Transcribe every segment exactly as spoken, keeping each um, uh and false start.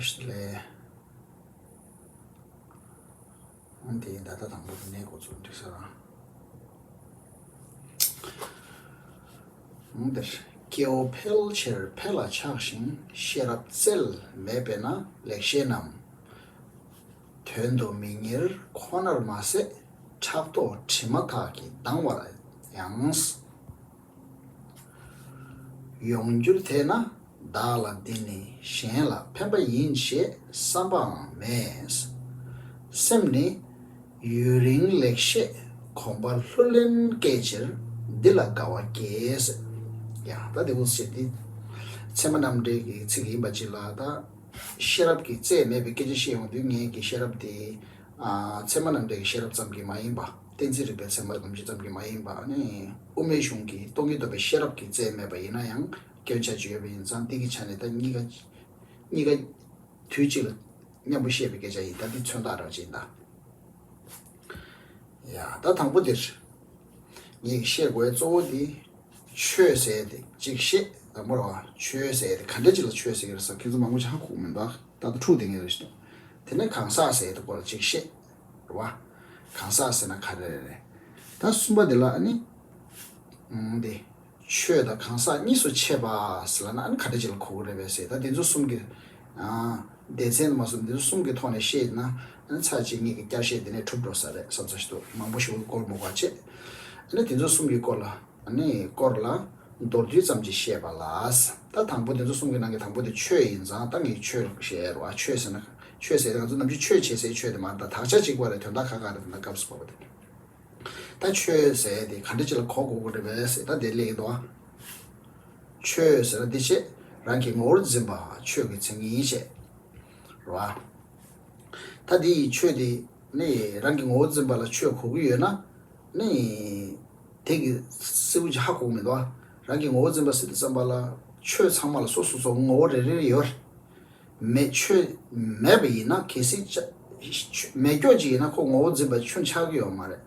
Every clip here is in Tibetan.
ལས། འོན་ཏེ་ད་ལྟ་དང་པོ་དེ་ནས་འགོ་ཚུགས་འགྲིག་ས་རང་། འོན་ཏེ་སྐྱེ་བོ་ཕལ་ཆེར་འཕེལ་ལ་ཆགས་ཤིང་ཤེས་རབ་རྩལ་མེད་པས་ན་ལེགས་བཤད་རྣམས་དོན་དུ་མི་གཉེར་ཁོ་ནར་མ་ཟད་ཕྲག་དོག་དྲི་མ་དག་གིས་ལྡང་བར་ཡང་། ཡོང་འགྱུར་དེས་ན་བདག་ལ་འདི་ནི་གཞན་ལ་ཕན་པ་ཡིན་ཞེས་བསམ་པའང་མེད། སེམས་ནི་ཡུན་རིང་ལེགས་བཤད་གོམས་པ་ལྷུར་ལེན་སྐད་ཕྱིར་འདི་ལ་དགའ་བ་སྐྱེས། ཡང་ད་དེ་འུ་ཟེར་ཏེ་ཚད་མ་རྣམ་འགྲེལ་གྱི་ཚིག་ཡིན་པ་ཅིག་ལ་ད་ཤེས་རབ་ཀྱི་རྩལ་མེད་པའི་སྐད་ཆ་བཤད་ཡོང་དུས་ངེད་ཀྱི་ཤེས་རབ་དེ་ཚད་མ་རྣམ་འགྲེལ་གྱི་ཤེས་རབ་ཙམ་གྱིས་མ་ཡིན་པ། གཏན་ཚིགས་རིག་པའི་ཚད་མ་ལམ་བྱེད་ཙམ་གྱིས་མ་ཡིན་པ་ནི་དབུ་མའི་གཞུང་གི་སྟོང་ཉིད་རྟོགས་པའི་ཤེས་རབ་ཀྱི་རྩལ་མེད་པ་ཡིན་ན་ཡང་སྐྱོན་ཆ་ཅིག་ཡོད་པ་ཡིན་ཙང་འདི་གི་ཆ་ནས་ད་གཉིས་ཀ་གཉིས་ཀ་དུས་གཅིག་ལ་མཉམ་པོ་བཤད་པའི་སྐད་ཆ་ཡིན། ད་འདི་མཚོན་རྟགས་རང་ཅན་ད། ཡ་ད་དང་པོ་འདིར་ངས་བཤད་དགོས་གཙོ་བོ་འདི་ཆོས་ཟེར་ཏེ་གཅིག་བཤད་དང་པོ་ར་བ། ཆོས་ཟེར་ཏེ་ག་འདྲ་ཅིག་ལ་ཆོས་ཟེར་གི་རེད་ཟེར་ཁྱེད་ཚོ་མང་པོ་ཅིག་ཧ་གོ་གི་མི་འདུག་ད་ལྟ་འཁྲུག་བསྡད་མཁན་རེད་ཤག་དེ་ནས་གང་ཟག་ཟེར་ཏེ་སྐོར་ལ་གཅིག་བཤད་ར་བ། གང་ཟག་ཟེར་ན་ག་རེ་རེད། ད་གསུམ་པ་དེ་ལ་ཨ་ནི་འདི་ཆོས་དང་གང་ཟག་གཉིས་སུ་ཕྱེ་བ་ཟེར་ལབ་ན་ཨ་ནི་ག་འདྲ་ཅིག་ལ་གོ་གི་རེད་པས་ཟེར། ད་དེ་ཚོ་གསུམ་གྱི་སྡེ་ཚན་མ་སོང་དེ་ཚོ་གསུམ་གྱི་ཐོག་ནས་བཤད་ན་ཨ་ནི་ཚར་གཅིག་གཉིས་ཀྱི་བསྐྱར་བཤད་དེ་ནས་གྲུབ་འགྲོ་ས་རེད་བསམ་ས་ཞིག་འདུག་མང་པོ་ཞིག་སྐོར་མ་གོ་བ་བྱས། ཨ་ནི་དེ་ཚོ་གསུམ་གྱི་སྐོར་ལ་ཨ་ནི་སྐོར་ལ་མདོར་བསྡུས་ཙམ་ཅིག་བཤད་པ་ལ། ད་དང་པོ་དེ་ཚོ་གསུམ་གྱི་ནང་གི་དང་པོ་དེ་ཆོས་ཡིན་ཙང་ད་ངས་ཆོས་བཤད་རོགས། ཆོས་ཟེར་ན་ཆོས་ཟེར་ང་ཚོ་ནམ་རྒྱུན་ཆོས་བྱེད་སའི་ཆོས་དེ་མ་རེད། ད་དག་ཆ་གཅིག་པ་རེད། དོན་དག་ཁ་ཁ་རེད། ད་སྐབས་སུ་བབ་པ་དེ། ད་ཆོས་ཟེར་དེ་ག་འདྲ་ཅིག་ལ་གོ་དགོས་ཀྱི་རེད་པས་ཟེར་ད་དེ་སླེབས་ཀྱི་འདུག་ཆོས་ཟེར་ན་འདི་བྱེད་རང་གི་ངོ་བོར་འཛིན་པ་ཆོས་ཀྱི་མཚན་ཉིད་བྱེད་རོ། ད་འདི་ཡི་ཆོས་དེ་ནི་རང་གི་ངོ་བོར་འཛིན་པ་ལ་ཆོས་གོ་གི་ཡོད་ན་ནི་དེ་གི་སྲིད་པོ་ཅིག་ཧ་གོ་གི་མི་འདུག་རང་གི་ངོ་བོར་འཛིན་པ་ཟེར་དུས་ཙམ་པ་ལ་ཆོས་ཚང་མ་ལ་སོ་སོ་སོ་ངོ་བོ་རེ་རེ་ཡོད། མེད་ཆོས་མེད་པ་ཡིན་ན་གལ་སྲིད་ཅག་མེད་སྐྱོ་ཅིག་ཡིན་ན་ཁོ་ངོ་བོ་འཛིན་པ་ཆུན་ཆགས་ཀྱི་ཡོད་མ་རེད།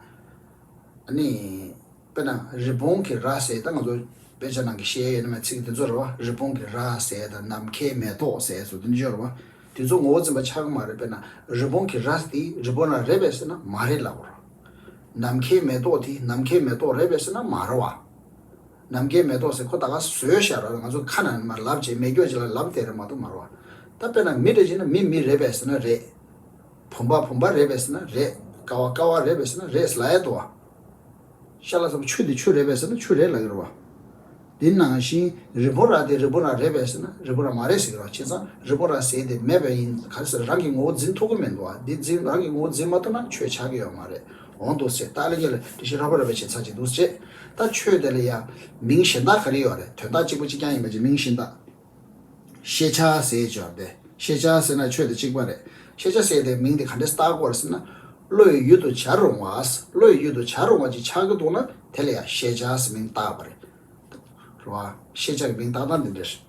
ཨ་ནི་དཔེར་ན་རི་བོང་གི་རྭ་ཟེར་ད་ང་ཚོ་དཔེ་ཆ་ནང་གི་བཤད་ཡོད་ན་མ་ཚིག་དེ་ཚོ་རེད་བ། རི་བོང་གི་རྭ་ཟེར་ད་ནམ་མཁའི་མེ་ཏོག་ཟེར་ཚོ་དེ་འདྲ་ཡོད་རེད་བ། དེ་ཚོ་ངོ་བོ་འཛིན་པ་ཆགས་ཀྱི་མ་རེད། དཔེར་ན་རི་བོང་གི་རྭ་དེ་རི་བོང་རྭ་རེད་པས་ཟེར་ན་མ་རེད་ལབ་དགོས་རེད། ནམ་མཁའི་མེ་ཏོག་དེ་ནམ་མཁའི་མེ་ཏོག་རེད་པས་ཟེར་ན་མ་རེད་བ། ནམ་མཁའི་མེ་ཏོག་ཟེར་ཁོ་ད་ག་བཟོས་བཞག་ར། ང་ཚོ་ཁ་ནང་མར་ལབ་བྱས་མེད་སྐྱོ་ཅིག་ལ་ལབ་དེ་རེད་མ་གཏོགས་མ་རེད་བ། ད་དཔེར་ན་མི་འདྲ་ཅིག་ན་མི་མི་རེད་པས་ཟེར་ན་རེད། བུམ་པ་བུམ་པ་རེད་པས་ཟེར་ན་རེད། ཀ་བ་ཀ་བ་རེད་པས་ཟེར་ན་རེད་ལབ་ཡ་འདུག་བ། ཤ་ལ་ཟ་བ་ཆུ་དེ་ཆུ་རེད་པས་ཟེར་ན་ཆུ་རེད་ལབ་ཀྱི་རེད་བ། དེ་ནང་བཞིན་རི་བོང་རྭ་དེ་རི་བོང་རྭ་རེད་པས་ཟེར་ན་རི་བོང་རྭ་མ་རེད་ཟེར་གྱི་རེད་བ། བྱས་ཙང་རི་བོང་རྭ་ཟེར་དེ་མེད་པ་ཡིན་ག་རེ་ཟེར་རང་གི་ངོ་བོ་འཛིན་ཐུབ་ཀྱི་མི་འདུག་བ། འདི་འཛིན་རང་གི་ངོ་བོ་འཛིན་མ་ཐུབ་ན་ཆོས་ཆགས་ཀྱི་ཡོད་མ་རེད། འོང་འདུག་ཟེར། ད་ལེ་ཉེ་ལ་དེ་བཞིན་ར་བ་ར་བའི་བྱེད་ཚར་གཅིག་འདུག་ཅེས། ད་ཆོས་དེ་ལ་ཡང་མིང་གཞན་དག་ག་རེ་ཡོད་རེད། དོན་དག་གཅིག་པ་གཅིག་རྐྱང་ཡིན་པ་ཅིག་མིང་གཞན་དག་ཤེས་བྱ་ཟེར་ཅོག་དེ་ཤེས་བྱ་ཟེར་ན་ཆོས་དང་གཅིག་པ་རེད། ཤེས་བྱ་ཟེར་དེ་མིང་དེ་ག་འདྲས་བཏགས་དགོས་རེད་ཟེར་ན། བློ་ཡི་ཡུལ་དུ་བྱར་རུང་བ། བློ་ཡི་ཡུལ་དུ་བྱར་རུང་བ་ཅིག་ཆགས་ཀྱི་འདུག་ན་དེ་ལ་ཡང་ཤེས་བྱ་ཟེར་མིང་བཏགས་པ་རེད། རེད་བ། ཤེས་བྱ་གི་མིང་བཏགས་སྟངས་དེ་འདྲ་རེད།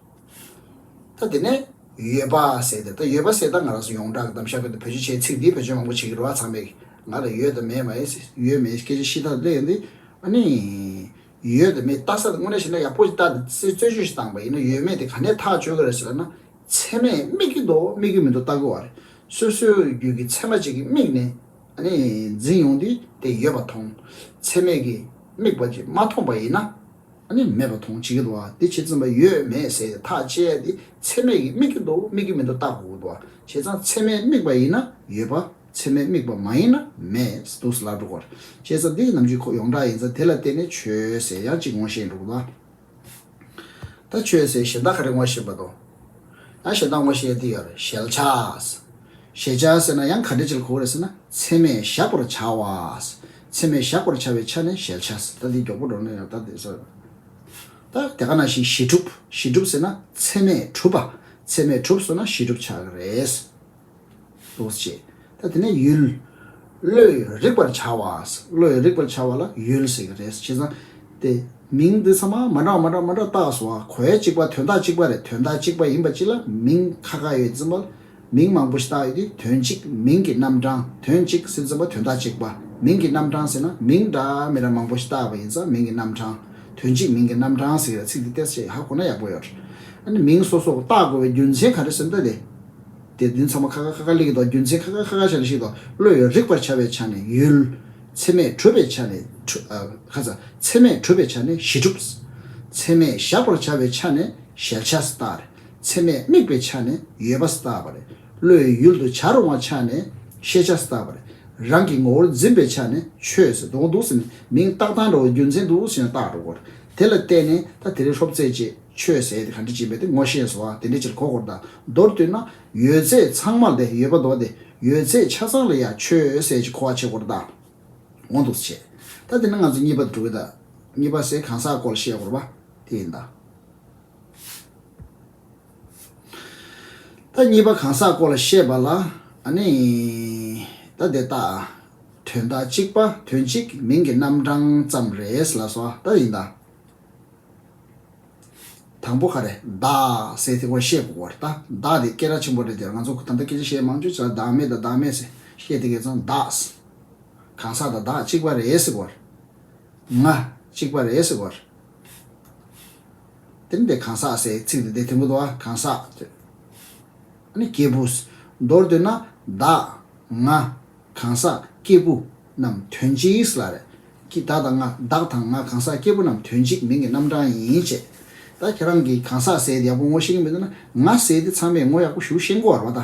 ད་དེ་ནས་ཡོད་པ་ཟེར་ཏེ། ད་ཡོད་པ་ཟེར་ད་ང་རང་ཚོ་ཡོངས་གྲགས་ཀྱི་གཏམ་བཤད་སྐབས་དུ་བེད་སྤྱོད་བྱེད་ཚིག་འདི་བེད་སྤྱོད་མང་པོ་བྱེད་ཀྱི་རེད་བ། ཚང་མས་ང་ལ་ཡོད་དང་མེད་མ་ཡིན་ཟེར། ཡོད་མེད་སྐད་ཆ་ཤི་ཐག་སླེབས་ཡོང་དུས་ཨ་ནི་ཡོད་དང་མེད་བལྟ་ས་དེ་དངོས་གནས་བྱས་ན་ཡག་པོ་ཞིག་བལྟ་སྟེ་རྩད་གཅོད་ཞིག་བཏང་པ་ཡིན་ན་ཡོད་མེད་དེ་ག་ནས་ཐག་གཅོད་ཀྱི་རེད་ཟེར་ན། ཚད་མས་དམིགས་ཀྱི་འདུག་དམིགས་ཀྱི་མི་འདུག་བལྟ་དགོས་པ་རེད། སོ་སོའི་རྒྱུད་ཀྱི་ཚད་མ་གཅིག་གིས་དམིགས་ནས་ཨ་ནི་འཛིན་ཡོང་དུས་དེ་ཡོད་པ་མཐོང་། ཚད་མས་ཀྱིས་དམིགས་པ་ཅིག་མ་མཐོང་པ་ཡིན་ན། ཨ་ནི་མེད་པ་མཐོང་བྱེད་ཀྱི་འདུག་བ། དེ་བྱེད་ཙམ་པ་ཡོད་མེད་ཟེར་ཐག་བཅད་ཡ་དེ་ཚད་མས་ཀྱིས་དམིགས་ཀྱི་འདུག་དམིགས་ཀྱི་མི་འདུག་བལྟ་དགོས་ཀྱི་འདུག་བ། བྱས་ཙང་ཚད་མས་དམིགས་པ་ཡིན་ན་ཡོད་པ། ཚད་མས་དམིགས་པ་མ་ཡིན་ན་མེད་འདུག་ཟེར་ལབ་འགྲོ་གི་རེད། བྱས་ཙང་འདི་ནམ་རྒྱུན་ཁོ་ཡོངས་གྲགས་ཡིན་ཙང་དེ་ལ་བརྟེན་ནས་ཆོས་ཟེར་ཡང་གཅིག་ངོ་ཤེས་འགྲོ་གི་འདུག་བ། ད་ཆོས་ཟེར་གཞན་དག་ག་རེ་ངོ་ཤེས་པ་དང་། ཡང་གཞན་དག་ངོ་ཤེས་ཡ་དེ་ཡོད་རེད། ཞལ་ཆད། ཞལ་ཆད་ཟེར་ན་ཡང་ག་འདྲ་ཅིག་ལ་གོ་གི་རེད་ཟེར་ན་ཚད་མས་གཞག་པར་བྱ་བ། ཚད་མས་གཞག་པར་བྱ་བའི་ཆ་ནས་ཞལ་ཆད། ད་འདི་མགྱོགས་པོ་འགྲོ་ནས་ཡང་ད་འདི་ཟེར། ད་དེ་ག་ནང་བཞིན་གཞི་གྲུབ། གཞི་གྲུབ་ཟེར་ན་ཚད་མས་གྲུབ་པ། ཚད་མས་གྲུབ་སོང་ན་གཞི་གྲུབ་ཆགས་ཀྱི་རེད། འདུག་ཅེས། ད་དེ་ནས་ཡུལ། བློས་རིག་པར་བྱ་བ། བློས་རིག་པར་བྱ་བ་ལ་ཡུལ་ཟེར་གྱི་རེད། བྱས་ཙང་དེ་མིང་འདི་ཚང་མ་མ་འདྲ་མ་འདྲ་མ་འདྲ་བཏགས་སོང་བ། གོ་ཡ་གཅིག་པ་དོན་དག་གཅིག་པ་རེད། དོན་དག་གཅིག་པ་ཡིན་པ་ཅིག་ལ་མིང་ཁ་ཁ་ཡོད་ཙམ་པ་ལ་མིང་མང་པོ་ཞིག་བཏགས་ཡོད་དུས་དོན་གཅིག་མིང་གི་རྣམ་གྲངས། དོན་གཅིག་ཟེར་ཙམ་པ་དོན་དག་གཅིག་པ། མིང་གི་རྣམ་གྲངས་ཟེར་ན་མིང་འདྲ་མི་འདྲ་མང་པོ་ཞིག་བཏགས་པ་ཡིན་ཙང་མིང་གི་རྣམ་གྲངས། དོན་གཅིག་མིང་གི་རྣམ་གྲངས་ཟེར་བའི་ཚིག་འདི་ཏོག་ཙམ་ཧ་གོ་ན་ཡག་པོ་ཡོད་རེད། ཨ་ནི་མིང་སོ་སོ་བཏགས་དགོས་པའི་རྒྱུ་མཚན་ག་རེ་ཟེར་ན་ད་དེ། དེ་དོན་ཚང་མ་ཁ་ཁ་ཁ་ཁ་སླེབས་ཀྱི་འདུག་རྒྱུ་མཚན་ཁ་ཁ་ཁ་ཁ་བྱས་ནས་ཤེས་ཀྱི་འདུག་བློ་ཡིས་རིག་པར་བྱ་བའི་ཆ་ནས་ཡུལ། ཚད་མས་གྲུབ་པའི་ཆ་ནས་གྲུ་ཨ་ཁ་ཚ་ཚད་མས་གྲུབ་པའི་ཆ་ནས་གཞི་གྲུབ། ཚད་མས་གཞག་པར་བྱ་བའི་ཆ་ནས་གཞལ་བྱ་ཟེར་བཏགས་རེད། ཚད་མས་དམིགས་པའི་ཆ་ནས་ཡོད་པ་ཟེར་བཏགས་པ་རེད། བློ་ཡི་ཡུལ་དུ་བྱ་རུང་བའི་ཆ་ནས་ཤེས་བྱ་ཟེར་བཏགས་པ་རེད། རང་གི་ངོ་བོར་འཛིན་པའི་ཆ་ནས་ཆོས་ཟེར་འདུག་འདུག་ཟེར་ནས་མིང་བཏགས་སྟངས་འདྲ་བོ་རྒྱུ་མཚན་འདུག་ཟེར་ནས་བཏགས་འགྲོ་གི་རེད། དེ་ལ་བརྟེན་ནས་ད་དེ་རིང་སློབ་ཚན་གཅིག་ཆོས་ཟེར་དེ་ག་འདྲ་ཅིག་ཡིན་པ་དེ་ངོ་ཤེས་སོང་བ་དེ་འདྲ་ཅིག་གོ་དགོས་རེད། ད་མདོར་བསྡུས་ན་ཡོད་ཚད་ཚང་མ་ལ་དེ་ཡོད་པ་འདུག་དེ་ཡོད་ཚད་ཆ་ཚང་ལ་ཡང་ཆོས་ཟེར་ཅིག་གོ་བ་བྱེད་དགོས་རེད། ད་འོ་འདུག་སེ་བྱས། ད་དེ་ནས་ང་ཚོ་གཉིས་པ་དེ་འགྲོ་གི། ད་གཉིས་པ་ཟེར་གང་ཟག་སྐོར་ལ་བཤད་དགོས་རེད་པ། དེ་ཡིན་ད། ད་གཉིས་པ་གང་ཟག་སྐོར་ལ་བཤད་པ་ལ་ཨ་ནི་ད་དེ་ལྟ། དོན་དག་གཅིག་པ་དོན་གཅིག་མིང་གི་རྣམ་གྲངས་ཙམ་རེད་ལབ་སོང་། ད་ཡིན་ད། དང་པོ་ག་རེ་བདག་ཟེར་དེ་སྐོར་བཤད་དགོས་པ་རེད། ད་བདག་དེ་སྐད་གྲགས་ཆེན་པོ་རེད་དེ། ང་ཚོ་ད་ལྟ་སྐད་ཆ་བཤད་མང་ཆེ་ཆ་བདག་མེད་དང་བདག་མེད་ཟེར་བཤད་དེ་གས་ཙང་བདག་གང་ཟག་དང་བདག་གཅིག་པ་རེད་ཟེར་དགོས་པ་རེད། ང་གཅིག་པ་རེད་ཟེར་དགོས་པ་རེད། དེ་ནི་དེ་གང་ཟག་ཟེར་ཚིག་དེ་དེ་དེ་མོ་འདུག་ཨ། གང་ཟག་དེ། ཨ་ནི་སྐྱེས་བུ། མདོར་བསྡུས་ན་བདག་ང་གང་ཟག་སྐྱེས་བུ་རྣམས་དོན་གཅིག་ལ་རེད། ཀྱི་བདག་དང་ང་བདག་དང་ང་གང་ཟག་སྐྱེས་བུ་རྣམས་དོན་གཅིག་མིང་གི་རྣམ་གྲངས་ཡིན་བྱས། ད་ཁྱེད་རང་གིས་གང་ཟག་ཟེར་དེ་ཡག་པོ་ངོ་ཤེས་ཀྱི་མེད་འདུག་ན་ང་ཟེར་དེ་ཚང་མས་ངོ་ཡག་པོ་ཞེ་པོ་ཤེས་ཀྱི་ཡོད་རེད་པ། ད་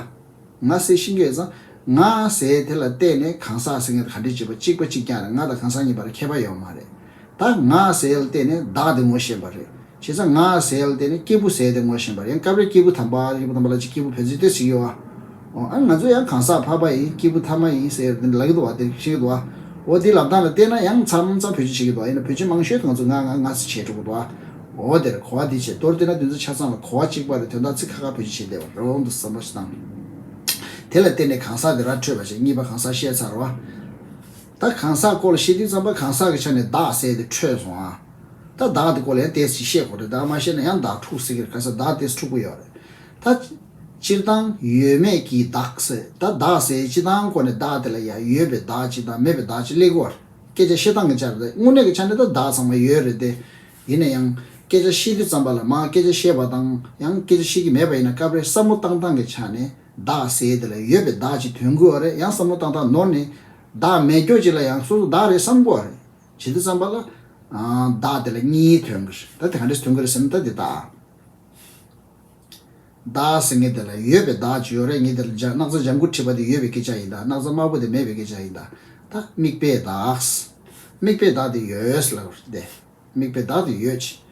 ང་ཟེར་ཤེས་ཀྱི་ཡོད་ཙང་ང་ཟེར་དེ་ལ་བལྟས་ནས་གང་ཟག་ཟེར་མཁན་དེ་ག་འདྲས་བྱེད་པ་གཅིག་པ་གཅིག་རྐྱང་རེད། ང་དང་གང་ཟག་གཉིས་བར་ཁྱད་པར་ཡོད་མ་རེད། ད་ང་ཟེར་ལ་བལྟས་ནས་བདག་དེ་ངོ་ཤེས་པ་རེད། བྱས་ཙང་ང་ཟེར་ལ་བལྟས་ནས་སྐྱེས་བུ་ཟེར་དེ་ངོ་ཤེས་པ་རེད། ཡང་སྐབས་རེ་སྐྱེས་བུ་དམ་པ་སྐྱེས་བུ་དམ་པ་ལ་ཅིག་སྐྱེས་བུ་བོད་ཚིག་དེ་ཟེར་གྱི་ཡོད་ཨ། ཨོ་ཨ་ང་ཚོ་ཡང་གང་ཟག་འཕགས་པ་ཡིན། སྐྱེས་བུ་ཐ་མ་ཡིན་ཟེར་དེ་འདྲ་ལབ་ཀྱི་འདུག་བ། དེ་ཤེས་ཀྱི་འདུག་བ། འོ་དེ་ལབ་སྟངས་ལ་བལྟས་ན་ཡང་མཚམས་མཚམས་བེད་སྤྱོད་བྱེད་ཀྱི་འདུག་བ། ཡིན་ན་བེད་སྤྱོད་མང་ཤོས་དེ་ང་ཚོ་ང་ང་ང་ཟེར་བྱེད་འགྲོ་གི་འདུག་བ། འོ་དེར་གོ་བ་དེ་བྱེད། མདོར་བསྡུས་ན་དོན་ཚན་ཆ་ཚང་ལ་གོ་བ་གཅིག་པ་རེད། དོན་དག་ཚིག་ཁ་ཁ་བེད་སྤྱོད་བྱེད་བསྡད་པ་རེད་འདུག་བསམ་པ་ཞིག་བཏང་། དེ་ལ་བརྟེན་ནས་གང་ཟག་དེ་ར་འཕྲོད་པ་བྱས། གཉིས་པ་གང་ཟག་བཤད་ཚར་བ། ད་གང་ཟག་སྐོར་ལ་བཤད་དུས་ཙམ་པ་གང་ཟག་གི་ཆ་ནས་བདག་ཟེར་དེ་འཕྲོད་སོང་ཨ། ད་བདག་དེ་སྐོར་ལ་ཡང་ཏོག་ཙམ་བཤད་དགོས་རེད། བདག་མ་བཤད་ན་ཡང་བདག་འཁྲུག་སྲིད་ཀྱི་རེད། ག་ས་བདག་དེ་འཁྲུག་གི་ཡོད་རེད། ད་སྤྱིར་བཏང་ཡོད་མེད་ཀྱི་བདག་ཟེར། ད་བདག་ཟེར་སྤྱིར་བཏང་སྐོར་ནས་བདག་དེ་ལ་ཡང་ཡོད་པའི་བདག་ཅིག་དང་མེད་པའི་བདག་ཅིག་སླེབས་ཀྱི་ཡོད་རེད། སྐད་ཆ་བཤད་སྟངས་ཀྱི་ཆ་རེད། དངོས་གནས་ཀྱི་ཆ་ནས་ད་བདག་ཚང་མ་ཡོད་རེད་དེ། ཡིན་ན་ཡང་སྐད་ཆ་བཤད་དུས་ཙམ་པ་ལ་མར་སྐད་ཆ་བཤད་པ་དང་ཡང་སྐད་ཆ་བཤད་ཀྱི་མེད་པ་ཡིན་ན་སྐབས་རེ་བསམ་བློ་བཏང་སྟངས་ཀྱི་ཆ་ནས་བདག་ཟེར་དེ་ལ་ཡོད་པའི་བདག་ཅིག་ཐོན་གྱི་ཡོད་རེད། ཡང་བསམ་བློ་བཏང་སྟངས་ནོར་ནས་བདག་མེད་རྒྱུ་ཅིག་ལ་ཡང་སོ་སོ་བདག་རེད་བསམ་གྱི་ཡོད་རེད། བྱེད་དུས་ཙམ་པ་ལ། ཨ། བདག་དེ་ལ་གཉིས་ཐོན་གྱི་རེད། ད་དེ་ག་འདྲས་ཐོན་གྱི་རེད་ཟེར་ན་ད་དེ་ད། བདག་ཟེར་མཁན་དེ་ལ་ཡོད་པའི་བདག་ཅིག་ཡོད་རེད། ངས་དེ་ལ་ལྗང་སྣག་ཚ་ལྗང་གུ་བྲིས་པ་དེ་ཡོད་པའི་སྐད་ཆ་ཡིན་ད། སྣག་ཚ་དམར་པོ་དེ་མེད་པའི་སྐད་ཆ་ཡིན་ད། ད་དམིགས་པའི་བདག་དམིགས་པའི་བདག་དེ་ཡོད་ལབ་དེ། དམིགས་པའི་བདག་དེ་ཡོད་ཅིག་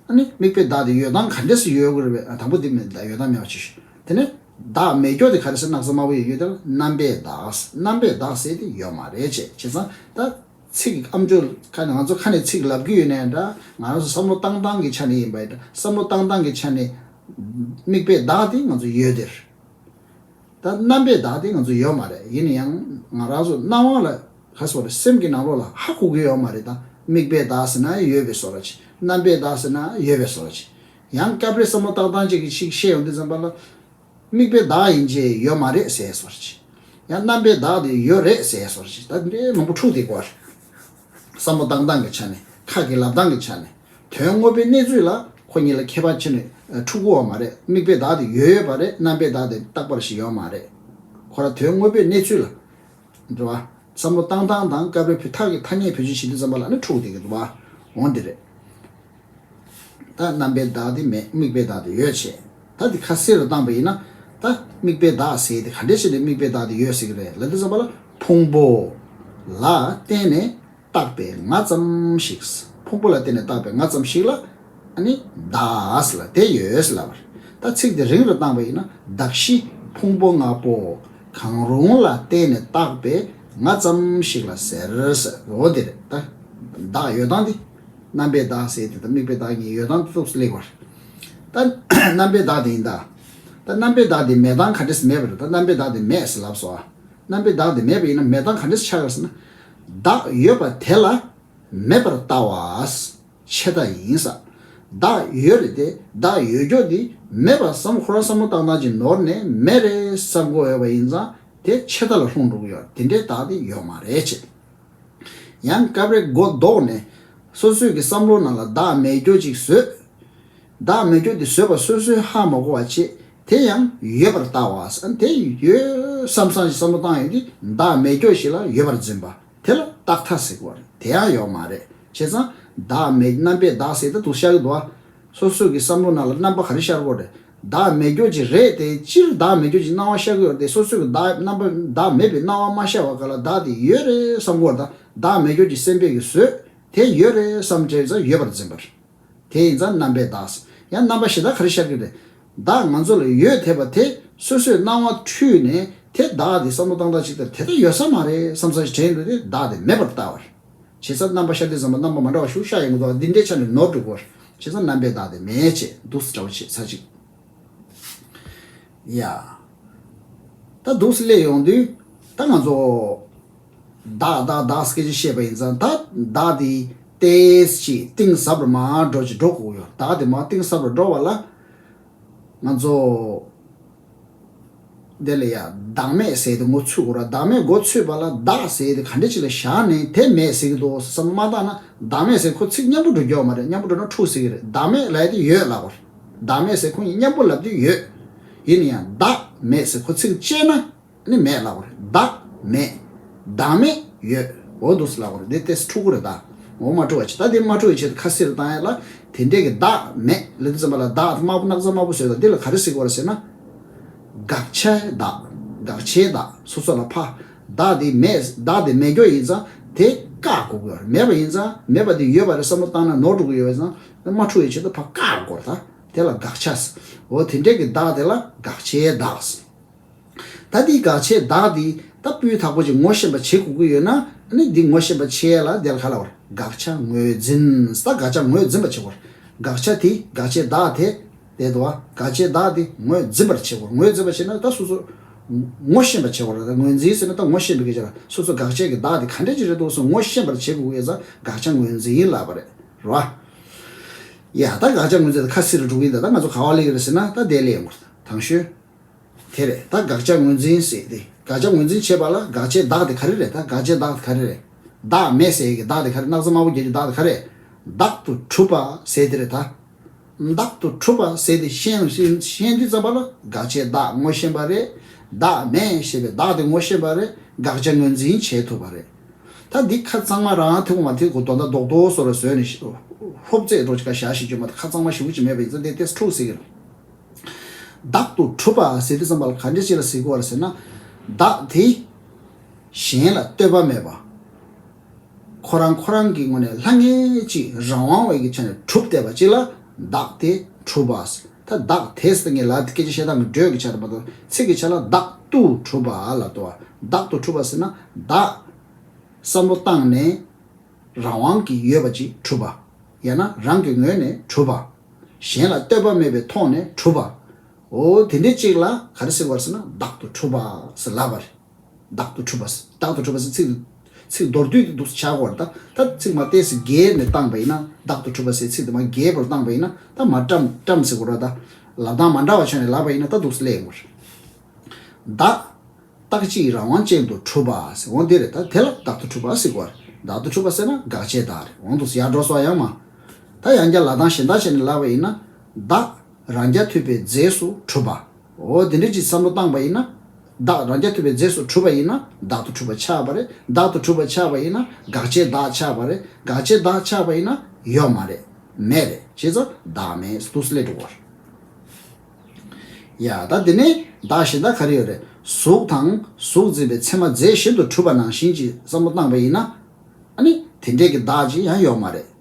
ཨ་ནི་དམིགས་པའི་བདག་དེ་ཡོད་སྟངས་ག་འདྲས་སེ་ཡོད་དགོས་རེད་པས། ཨ། དང་པོ་དེ་མེད་ད་ཡོད་སྟངས་མེད་པ་ཅིག་དེ་ནས་བདག་མེད་རྒྱུ་དེ་ག་རེ་ཟེར། སྣག་ཚ་དམར་པོ་ཡོད་རྒྱུ་དེ་ལ་རྣམ་པའི་བདག་རྣམ་པའི་བདག་ཟེར་དེ་ཡོད་མ་རེད་ཅེས། བྱས་ཙང་ད། ཚིག་གི་ཨམ་ཅོག་ཁ་ནས་ང་ཚོ་ཁ་ནས་ཚིག་ལབ་ཀྱི་ཡོད་ནའི་འདྲ། ང་རང་ཚོ་བསམ་བློ་བཏང་སྟངས་ཀྱི་ཆ་ནས་ཡིན་པ་ཡིན་འདྲ། བསམ་བློ་བཏང་སྟངས་ཀྱི་ཆ་ནས་དམིགས་པའི་བདག་དེ་ང་ཚོ་ཡོད་དེ་རེད། ད་རྣམ་པའི་བདག་དེ་ང་ཚོ་ཡོད་མ་རེད། ཡིན་ན་ཡང་ང་རང་ཚོ་སྣང་བ་ལ་ག་ཟེར་རེད། སེམས་ཀྱི་ནང་ལོགས་ལ་ཧ་གོ་གི་ཡོད་མ་རེད། ད་དམིགས་པའི་བདག་ཟེར་ན་ཡོད་པའི་བཟོ་འདྲ་ཅིག་རྣམ་པའི་བདག་ཟེར་ན་ཡོད་པའི་བཟོ་འདྲ་ཅིག་ཡང་སྐབས་རེ་བསམ་བློ་བཏང་སྟངས་ཅིག་གི་ཅིག་བཤད་ཡོང་དུས་ཙམ་པ་ལ། དམིགས་པའི་བདག་ཡིན་གྱི་ཡོད་མ་རེད་ཟེར་བཟོ་འདྲ་ཅིག་ཡང་རྣམ་པའི་བདག་དེ་ཡོད་རེད་ཟེར་བཟོ་འདྲ་ཅིག་ད་འདི་འདྲའི་མང་པོ་འཁྲུག་བསྡད་ཀྱི་ཡོད་རེད། བསམ་བློ་བཏང་སྟངས་ཀྱི་ཆ་ནས། ཁ་གི་ལབ་སྟངས་ཀྱི་ཆ་ནས། དོན་དངོས་པོའི་གནས་ཚུལ་ལ་ཁོ་གཉིས་ལ་ཁྱད་པར་ཕྱེ་ནས་འཁྲུག་གི་ཡོད་མ་རེད། དམིགས་པའི་བདག་དེ་ཡོད་ཡོད་པ་རེད། རྣམ་པའི་བདག་དེ་རྟག་པར་ཞིག་ཡོད་མ་རེད། ཁོ་རང་དོན་དངོས་པོའི་གནས་ཚུལ་ལ། འགྲོ་བ། བསམ་བློ་བཏང་སྟངས་དང་སྐབས་རེ་བུ་ཐག་གི་ཐ་སྙད་བེད་སྤྱོད་བྱེད་དུས་ཙམ་པ་ལ་ནི་འཁྲུག་བསྡད་ཀྱི་འདུག་བ། འོང་དེ་རེད། ད་རྣམ་པའི་བདག་དེ་མེད། དམིགས་པའི་བདག་དེ་ཡོད་བྱས། ད་དེ་ཁ་གསལ་རུ་བཏང་པ་ཡིན་ན། ད་དམིགས་པའི་བདག་ཟེར་དེ་ག་འདྲས་བྱས་ནས་དམིགས་པའི་བདག་དེ་ཡོད་ཟེར་གི་རེད་ལབ་དུས་ཙམ་པ་ལ་ཕུང་པོ་ལ་བརྟེན་ནས་བཏགས་པའི་ང་ཙམ་ཞིག་ཕུང་པོ་ལ་བརྟེན་ནས་བཏགས་པའི་ང་ཙམ་ཞིག་ལ་ཨ་ནི་བདག་ཟེར་ལ་དེ་ཡོད་ཟེར་ལབ་པ་རེད། ད་ཚིག་དེ་རིང་རུ་བཏང་པ་ཡིན་ན་གདགས་གཞི་ཕུང་པོ་ལྔ་པོ། གང་རུང་ལ་བརྟེན་ནས་བཏགས་པའི་ང་ཙམ་ཞིག་ལ་ཟེར་ཟེར། འོ་དེ་རེད། ད་བདག་ཡོད་སྟངས་དེ། རྣམ་པའི་བདག་ཟེར་དེ་དང་དམིགས་པའི་བདག་གཉིས་ཡོད་སྟངས་དེ་ཐུགས་སུ་སླེབས་པ་རེད། ད་རྣམ་པའི་བདག་དེ་ཡིན་ད། ད་རྣམ་པའི་བདག་དེ་མེད་སྟངས་ག་འདྲས་སེ་མེད་པ་རེད། ད་རྣམ་པའི་བདག་དེ་མེད་ཟེར་ལབ་སོང་ཨ། རྣམ་པའི་བདག་དེ་མེད་པ་ཡིན་ན་མེད་སྟངས་ག་འདྲས་སེ་ཆགས་ཀྱི་རེད་ཟེར་ན། བདག་ཡོད་པ་དེ་ལ་མེད་པར་ལྟ་བ། ཆད་ལྟ་ཡིན་ས། བདག་ཡོད་རེད་དེ། བདག་ཡོད་རྒྱུ་དེ་མེད་པ་བསམ། ཁོ་རང་བསམ་བློ་བཏང་སྟངས་ཀྱིས་ནོར་ནས་མེད་རེད་བསམ་གྱི་ཡོད་པ་ཡིན་ཙང་དེ་ཆད་ལྟ་ལ་ལྷུང་འགྲོ་གི་ཡོད། དེ་འདྲའི་བདག་དེ་ཡོད་མ་རེད་ཅེས། ཡང་སྐབས་རེ་མགོ་ལྡོག་ནས་སོ་སོའི་གི་བསམ་བློ་ནང་ལ་བདག་མེད་རྒྱུ་ཅིག་བཟོས། བདག་མེད་རྒྱུ་དེ་བཟོས་པ་སོ་སོས་ཧ་མ་གོ་བ་བྱས། དེ་ཡང་ཡོད་པར་ལྟ་བ། དེ་ཡོད་བསམ་བསམ་ཞིག་བསམ་བློ་བཏང་ཡོང་དུས་བདག་མེད་རྒྱུ་ཞིག་ལ་ཡོད་པར་འཛིན་པ། དེ་ལ་རྟག་མཐའ་ཟེར་གོ་རེད། དེ་ཡང་ཡོད་མ་རེད། བྱས་ཙང་བདག་མེད་རྣམ་པའི་བདག་ཟེར་ད་འདུག་ཤར་གི་འདུག་ཨ། སོ་སོ་གི་བསམ་བློ་ནང་ལ་རྣམ་པ་ག་རེ་ཤར་གོ་རེད། བདག་མེད་རྒྱུ་ཅིག་རེད་དེ། སྤྱིར་བདག་མེད་རྒྱུ་ཅིག་སྣང་བ་ཤར་གི་ཡོད་དེ། སོ་སོ་གི་བདག་རྣམ་པ་བདག་མེད་པའི་སྣང་བ་མ་ཤར་བ་ག་ལ་བདག་དེ་ཡོད་རེད་བསམ་གོ་རེད། ད་བདག་མེད་རྒྱུ་ཅིག་སེམས་པས་ཀྱི་བཟོས་དེ་ཡོད་རེད་བསམ་བྱས་ཙང་ཡོད་པར་འཛིན་པ་རེད། དེ་ཡིན་ཙང་རྣམ་པའི་བདག་ཟེར། ཡང་རྣམ་པ་གཞན་དག་ག་རེ་ཤར་གྱི་རེད། བདག་ང་ཚོ་ལ་ཡོད་དེ་བ་དེ་སོ་སོའི་སྣང་བ་འཁྲུལ་ནས་དེ་བདག་དེ་བསམ་བློ་བཏང་སྟངས་ཅིག་ལྟར་དེ་ལྟར་ཡོད་ས་མ་རེད་བསམ་ས་ཞིག་དྲན་འདུག་དེ་བདག་དེ་མེད་པར་ལྟ་བར། བྱས་ཙང་རྣམ་པ་ཤར་དུས་ཙམ་པ་རྣམ་པ་མ་འདྲ་བ་ཞིག་ཤར་ཡོང་གི་འདུག་འདི་འདྲའི་ཆ་ནས་ནོར་འགྲོ་གི་རེད། བྱས་ཙང་རྣམ་པའི་བདག་དེ་མེད་ཅེས་འདུག་སེ་འདྲ་བོ་བྱས་ཚར་ཅིག་ཡ། ད་འདུག་སེ་སླེབས་ཡོང་དུས་ད་ང་ཚོ་བདག་བདག་བདག་སྐད་ཆ་བཤད་པ་ཡིན་ཙང་ད་བདག་དེ་ཏོག་ཙམ་གཏིང་ཟབ་རུ་མར་འགྲོ་ཅིག་འགྲོ་དགོས་ཡོད། བདག་དེ་མར་གཏིང་ཟབ་རུ་འགྲོ་བ་ལ་ང་ཚོ་དེ་ལ་ཡ་བདག་མེད་ཟེར་དེ་མགོ་ཚོས་དགོས་ར། བདག་མེད་མགོ་ཚོས་པ་ལ་བདག་ཟེར་དེ་ག་འདྲ་ཅིག་ལ་བཞག་ནས་དེ་མེད་ཟེར་གི་འདུག་བསམ་བློ་མ་བཏང་ན་བདག་མེད་ཟེར་ཁོ་ཚིག་མཉམ་པོ་འགྲོ་རྒྱུ་ཡོད་མ་རེད། མཉམ་པོ་འགྲོ་ན་འཁྲུག་ཟེར་གི་རེད། བདག་མེད་ལབ་ཡ་དེ་ཡོད་ལབ་དགོས་རེད། བདག་མེད་ཟེར་ཁོ་གཉིས་མཉམ་པོ་ལབ་དུས་ཡོད། ཡིན་ན་ཡང་བདག་མེད་ཟེར་ཁོ་ཚིག་བཅད་ན་ནི་མེད་ལབ་དགོས་རེད། བདག་མེད། བདག་མེད་ཡོད། འོ་འདུག་སེ་ལབ་དགོས་རེད། འདི་ཏོག་ཙམ་འཁྲུག་གི་རེད་ད། འོ་མ་འཁྲུག་པ་བྱེད། ད་འདི་མ་འཁྲུག་པའི་ཆེད་དུ་ཁ་གསལ་རུ་བཏང་ཡ་ལ་དེ་འདྲས་ཀྱི་བདག་མེད་ལབ་དུས་ཙམ་པ་ལ་བདག་དམར་པོ་སྣག་ཚ་དམར་པོ་བཟོས་ད་འདི་ལ་ག་རེ་ཟེར་དགོས་རེད་ཟེར་ན། དགག་བྱའི་བདག་དགག་བྱའི་བདག་སོ་སོ་ལ་ཕ། བདག་དེ་མེད། བདག་དེ་མེད་རྒྱུ་ཡིན་ཙང་དེ་བཀག་དགོས་ཀྱི་ཡོད་རེད། མེད་པ་ཡིན་ཙང་མེད་པ་དེ་ཡོད་པ་རེད་བསམ་བློ་བཏང་ན་ནོར་འགྲོ་གི་ཡོད་པ་ཡིན་ཙང་མ་འཁྲུག་པའི་ཆེད་དུ་ཕ་བཀག་དགོས་རེད་ད། དེ་ལ་དགག་བྱ་ཟེར། འོ་དེ་འདྲས་ཀྱི་བདག་དེ་ལ་དགག་བྱའི་བདག་ཟེར། ད་འདི་དགག་བྱའི་བདག་འདི་ད་སྤུས་དག་པོ་ཅིག་ངོ་ཤེས་པ་བྱེད་དགོས་ཀྱི་ཡོད་ན་ཨ་ནི་འདི་ངོ་ཤེས་པ་བྱེད་ཡ་ལ་དེ་ལ་ག་ལབ་དགོས་རེད། དགག་བྱ་ངོས་འཛིན། ད་དགག་བྱ་ངོས་འཛིན་པ་བྱེད་དགོས་རེད། དགག་བྱ་དེ་དགག་བྱའི་བདག་དེ་དེ་འདུག་བ། དགག་བྱའི་བདག་དེ་ངོས་འཛིན་པར་བྱེད་དགོས་རེད། ངོས་འཛིན་པ་བྱེད་ན་ད་སོ་སོ་ངོ་ཤེས་པ་བྱེད་དགོས་རེད། ད་ངོས་འཛིན་ཟེར་ན་ད་ངོ་ཤེས་པའི་སྐད་ཆ་ལ་སོ་སོ་དགག་བྱའི་གི་བདག་དེ་ག་འདྲས་ཅིག་རེད་འདུག་སོ་ངོ་ཤེས་པར་བྱེད་དགོས་ཀྱི་ཡོད་ཙང་དགག་བྱ་ངོས་འཛིན་ལབ་པ་རེད། རེད་བ། ཡ་ད་དགག་བྱ་ངོས་འཛིན་ད་ཁ་སིར་འགྲོ་གི་ཡིན། ད་ད་ང་ཚོ་ག་བ་སླེབས་ཀྱི་རེད་ཟེར་ན་ད་དེ་སླེབས་ཡོང་གི་རེད། དང་ཤོས། དེ་རེད། ད་དགག་བྱ་ངོས་འཛིན་ཟེར་ཏེ། དགག་བྱ་ངོས་འཛིན་བྱེད་པ་ལ་དགག་བྱའི་བདག་དེ་ག་རེ་རེད། ད་དགག་བྱའི་བདག་དེ་ག་རེ་རེད། བདག་མེད་ཟེར་གི་བདག་དེ་ག་རེ། སྣག་ཚ་དམར་པོ་རྒྱག་གི་བདག་དེ་ག་རེ། བདག་ཏུ་གྲུབ་པ་ཟེར་དེ་རེད་ད། བདག་ཏུ་གྲུབ་པ་ཟེར་དེ་ཤེས་ཤེས་དུས་ཙམ་པ་ལ་དགག་བྱའི་བདག་ངོ་ཤེས་པ་རེད། བདག་མེད་ཞེས་པའི་བདག་དེ་ངོ་ཤེས་པ་རེད། དགག་བྱ་ངོས་འཛིན་བྱེད་ཐུབ་པ་རེད། ད་འདི་ཁ་གཙང་མ་རང་ཐུག་མ་ཐུག་གོ་དོན་དག་རྡོག་རྡོག་བཟོ་ར་བཟོས་ནས་ཧོབ་རྩེད་འགྲོ་ཅིག་ག་བཞག་ཤེས་རྒྱུ་མ་གཏོགས་ཁ་གཙང་མ་ཞེ་པོ་ཅིག་མེད་པ་ཡིན་ཙང་དེ་ཏོག་ཙམ་འཁྲུག་ཟེར་གི་རེད། བདག་ཏུ་གྲུབ་པ་ཟེར་དུས་ཙམ་པ་ལ་ག་འདྲ་ཅིག་ལ་ཟེར་དགོས་པ་རེད་ཟེར་ན། བདག་དེ་གཞན་ལ་ལྟོས་པ་མེད་པ། ཁོ་རང་ཁོ་རང་གི་ངོས་ནས་ལྷང་ངེ་ཅིག་རང་དབང་བའི་གི་ཆ་ནས་གྲུབ་བསྡད་པ་ཅིག་ལ་བདག་དེ་གྲུབ་པ་ཟེར། ད་བདག་དེ་ཟེར་ངས་ལབ་སྐད་ཆ་བཤད་སྟངས་ཀྱི་འགྲོས་ཀྱི་ཆ་རེད་མ་གཏོགས་ཚིག་གི་ཆ་ལ་བདག་ཏུ་གྲུབ་པ་ལབ་འདུག་བ། བདག་ཏུ་གྲུབ་པ་ཟེར་ན་བདག་བསམ་བློ་བཏང་ནས་རང་དབང་གིས་ཡོད་པ་ཅིག་གྲུབ་པ། ཡང་ན་རང་གི་ངོས་ནས་གྲུབ་པ། གཞན་ལ་ལྟོས་པ་མེད་པའི་ཐོག་ནས་གྲུབ་པ། འོ་དེ་འདྲའི་ཅིག་ལ་ག་རེ་ཟེར་བ་ཟེར་ན་བདག་ཏུ་གྲུབ་པ་ཟེར་ལབ་པ་རེད། བདག་ཏུ་གྲུབ་པ་ཟེར། བདག་ཏུ་གྲུབ་པ་ཟེར་ཚིག་ཚིག་མདོར་བསྡུས་ཏེ་འདུག་སེ་ཆགས་ཀྱི་ཡོད་རེད་ད། ད་ཚིག་མ་ཏོག་ཙམ་རྒྱས་ནས་བཏང་པ་ཡིན་ན། བདག་ཏུ་གྲུབ་པ་ཟེར་ཚིག་དེ་མ་རྒྱས་པར་བཏང་པ་ཡིན་ན་ད་མ་བཀྲམ་བཀྲམ་ཟེར་དགོས་རེད་ད། ལབ་སྟངས་མ་འདྲ་བ་བྱས་ནས་ལབ་པ་ཡིན་ན་ད་འདུག་སེ་སླེབས་ཡོང་གི་རེད། བདག་རྟག་གཅིག་རང་དབང་ཅན་དུ་གྲུབ་པ་ཟེར། འོ་འདི་རེད་ད། དེ་ལ་བདག་ཏུ་གྲུབ་པ་ཟེར་དགོས་རེད། བདག་ཏུ་གྲུབ་པ་ཟེར་ན་དགག་བྱའི་བདག་རེད། འོ་འདུག་སེ་ཡར་འགྲོ་སོང་ཡང་མ། ད་ཡང་བསྐྱར་ལབ་སྟངས་གཞན་དག་བྱས་ནས་ལབ་པ་ཡིན་ན། བདག་རང་རྐྱ་ཐུབ་པའི་རྫས་སུ་གྲུབ་པ། འོ་དེ་འདྲ་ཅིག་བསམ་བློ་བཏང་པ་ཡིན་ན། བདག་རང་རྐྱ་ཐུབ་པའི་རྫས་སུ་གྲུབ་པ་ཡིན་ན་བདག་ཏུ་གྲུབ་པ་ཆགས་པ་རེད། བདག་ཏུ་གྲུབ་པ་ཆགས་པ་ཡིན་ན་དགག་བྱའི་བདག་ཆགས་པ་རེད། དགག་བྱའི་བདག་ཆགས་པ་ཡིན་ན་ཡོད་མ་རེད། མེད་རེད། བྱས་ཙང་བདག་མེད་འདུག་སེ་སླེབས་འགྲོ་གི་རེད། ཡ་ད་དེ་ནས་བདག་གཞན་དག་ག་རེ་ཡོད་རེད། གཟུགས་དང་གཟུགས་འཛིན་པའི་མཚན་མ་རྫས་གཞན་དུ་གྲུབ་པ་ནང་བཞིན་གྱི་བསམ་བློ་བཏང་པ་ཡིན་ན། ཨ་ནི་དེ་འདྲས་ཀྱི་བདག་ཅིག་ཡང་ཡོད་མ་རེད།